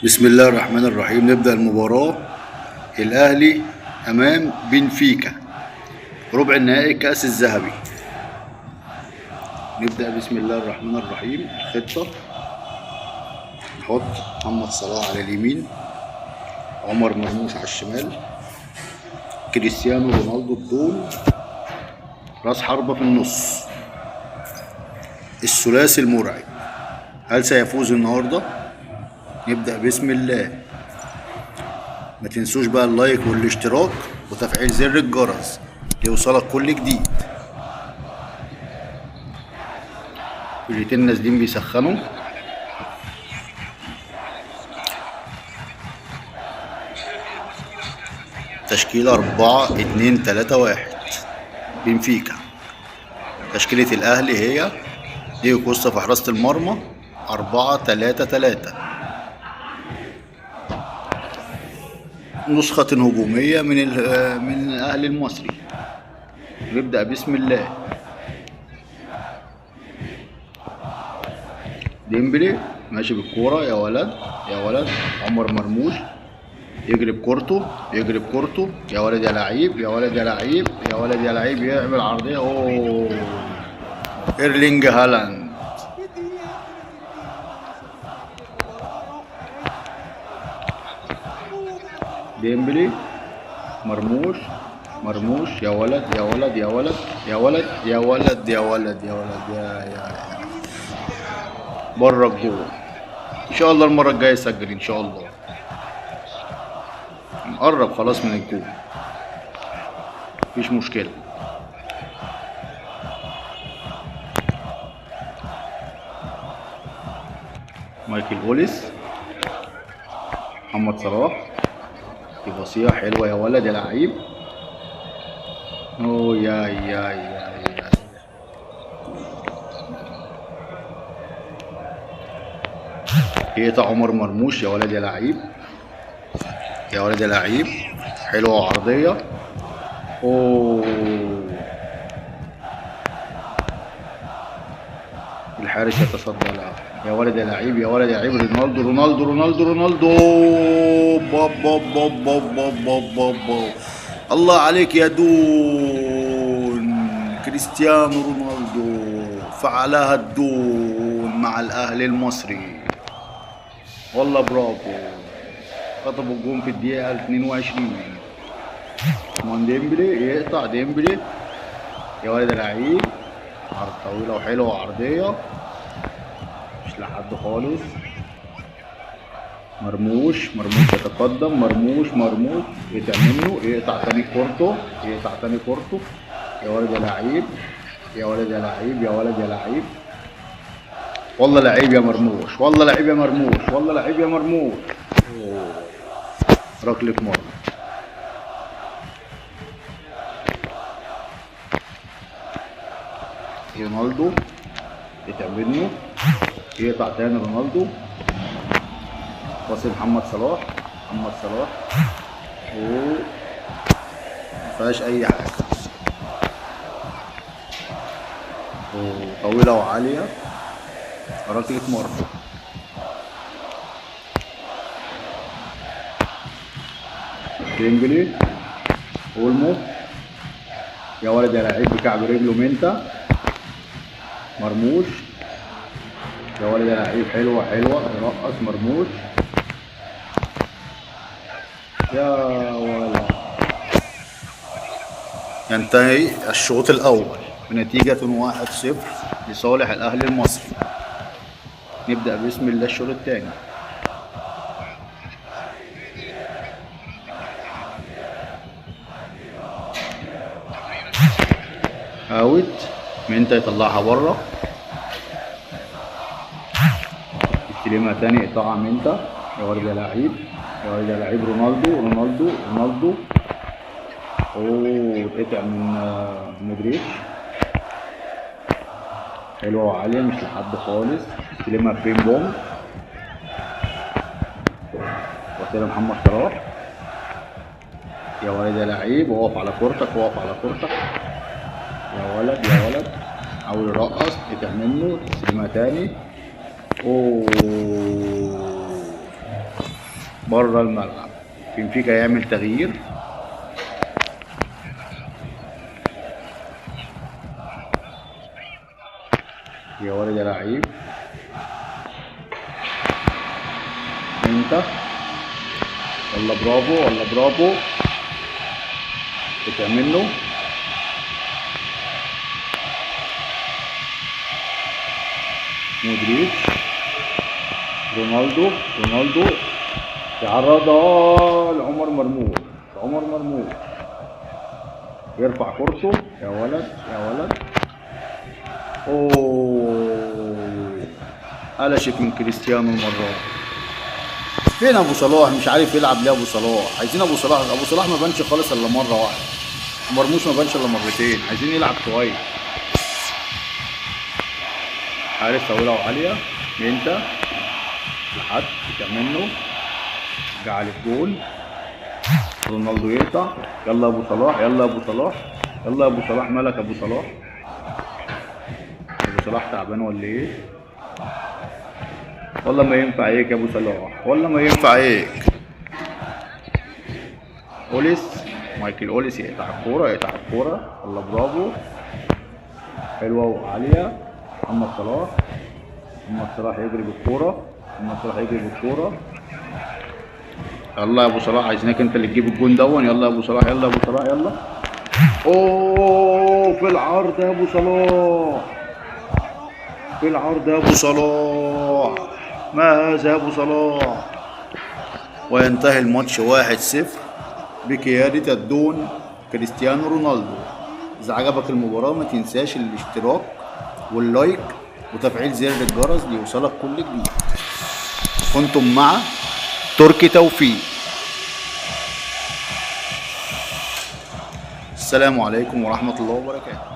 بسم الله الرحمن الرحيم. نبدأ المباراة. الأهلي أمام بنفيكا، ربع النهائي كأس الذهبي. نبدأ بسم الله الرحمن الرحيم. الخطة: نحط محمد صلاح على اليمين، عمر مرموش على الشمال، كريستيانو رونالدو الدون راس حربة في النص. الثلاثي المرعب، هل سيفوز النهارده؟ نبدأ بسم الله. ما تنسوش بقى ال like والاشتراك وتفعيل زر الجرس ليوصلك كل جديد. فرقتين نازلين بيسخنوا. تشكيلة 4-2-3-1 بنفيكا. تشكيلة الأهلي هي ديجو كوستا في حراسة المرمى، 4-3-3، نسخة هجومية من الأهلي المصري. نبدأ بسم الله. ديمبلي ماشي بالكورة، يا ولد يا ولد. عمر مرموش يجري بكورته، يجري بكورته، يا ولد يا لعيب، يا ولد يا لعيب، يا ولد يا لعيب، يعمل عرضية. اوه، ايرلينج هالاند. ديمبلي، مرموش، مرموش، يا ولد يا ولد يا ولد يا ولد يا ولد يا ولد يا ولد، يا يا يا بره الجول. ان شاء الله المره الجايه يسجل ان شاء الله. نقرب خلاص من الجول، مفيش مشكله. مايكل اوليس، محمد صلاح، يبصيها حلوه يا ولد يا لعيب. اوه يا يا يا يا، يقطع عمر مرموش، يا ولد يا لعيب، يا ولد يا لعيب، حلوه عرضيه. اوه، الحارس يتصدى لها. يا ولد يا لعيب، يا ولد يا لعيب، رونالدو رونالدو رونالدو رونالدو، باب باب باب باب باب باب باب باب. الله عليك يا دون. كريستيانو رونالدو فعلها الدون مع الأهلي المصري، والله برافو. خطفوا الجون في الدقيقة 22. عثمان ديمبلي يقطع، ديمبلي يا ولد لعيب، عرض طويلة وحلوة وعرضية، مش لحد خالص. مرموش، مرموش يتقدم، مرموش، مرموش يقطع منه، يقطع تاني كورته، يقطع تاني كورته، يا ولد يا لعيب، يا ولد يا لعيب، يا ولد يا لعيب، والله لعيب يا مرموش، والله لعيب يا مرموش، والله لعيب يا مرموش. أوه. ركلة مرمى. رونالدو يقطع منه، يقطع تاني رونالدو، باصي محمد صلاح، محمد صلاح، أوه. مفيهاش أي حاجة. أوه. طويلة وعالية، ركلة مرمى. ديمبلي، اولمو، يا ولد يا لعيب، بكعب رجله منتا. مرموش، يا ولد يا لعيب، حلوة حلوة، يرقص مرموش، يا ولد. ينتهي الشوط الأول بنتيجة 1-0 لصالح الأهلي المصري. نبدأ بسم الله الشوط الثاني. اوت، منتا يطلعها بره، يستلمها تاني، يقطعها منتا، يا ولد يا لعيب، يا ولد يا لعيب، رونالدو رونالدو رونالدو، اوه اتقطع من مودريتش، حلوه وعاليه مش لحد خالص، استلمها فريم بوم، وصلها محمد صلاح، يا ولد يا لعيب، وقف على كورتك، وقف على كورتك، يا ولد يا ولد، حاول يرقص، قطع منه، تسليمها تاني، اوه بره الملعب. بنفيكا يعمل تغيير. يا ولد يا لعيب انت، يلا برافو، يلا برافو، بتعمل له مودريتش، رونالدو، رونالدو يعرضها لعمر مرموش، عمر مرموش يرفع كورته، يا ولد يا ولد، اوه قلشت من كريستيانو المرة. فين ابو صلاح؟ مش عارف يلعب ليه ابو صلاح؟ عايزين ابو صلاح، ابو صلاح ما بانش خالص الا مرة واحدة، مرموش ما بانش الا مرتين، عايزين يلعب شوية. حارس طويلة وعاليه، انت لحد منه جعل الجول، رونالدو يقطع، يلا ابو صلاح، يلا ابو صلاح، يلا ابو صلاح، مالك ابو صلاح؟ ابو صلاح تعبان ولا ايه؟ والله ما ينفع هيك يا ابو صلاح، والله ما ينفع هيك. اوليس، مايكل اوليس يقطع الكورة، يقطع الكورة، يلا برافو، حلوة وعاليه. محمد صلاح، محمد صلاح يجري بالكورة، محمد صلاح يجري بالكورة، يلا يا ابو صلاح عايزينك انت اللي تجيب الجون دون، يلا يا ابو صلاح، يلا يا ابو صلاح، يلا، اوه في العرض يا ابو صلاح، في العرض يا ابو صلاح، ما هذا يا ابو صلاح؟ وينتهي الماتش 1-0 بقيادة الدون كريستيانو رونالدو. إذا عجبك المباراة ما تنساش الاشتراك وال like وتفعيل زر الجرس ليوصلك كل جديد. كنتم مع تركي توفيق. السلام عليكم ورحمة الله وبركاته.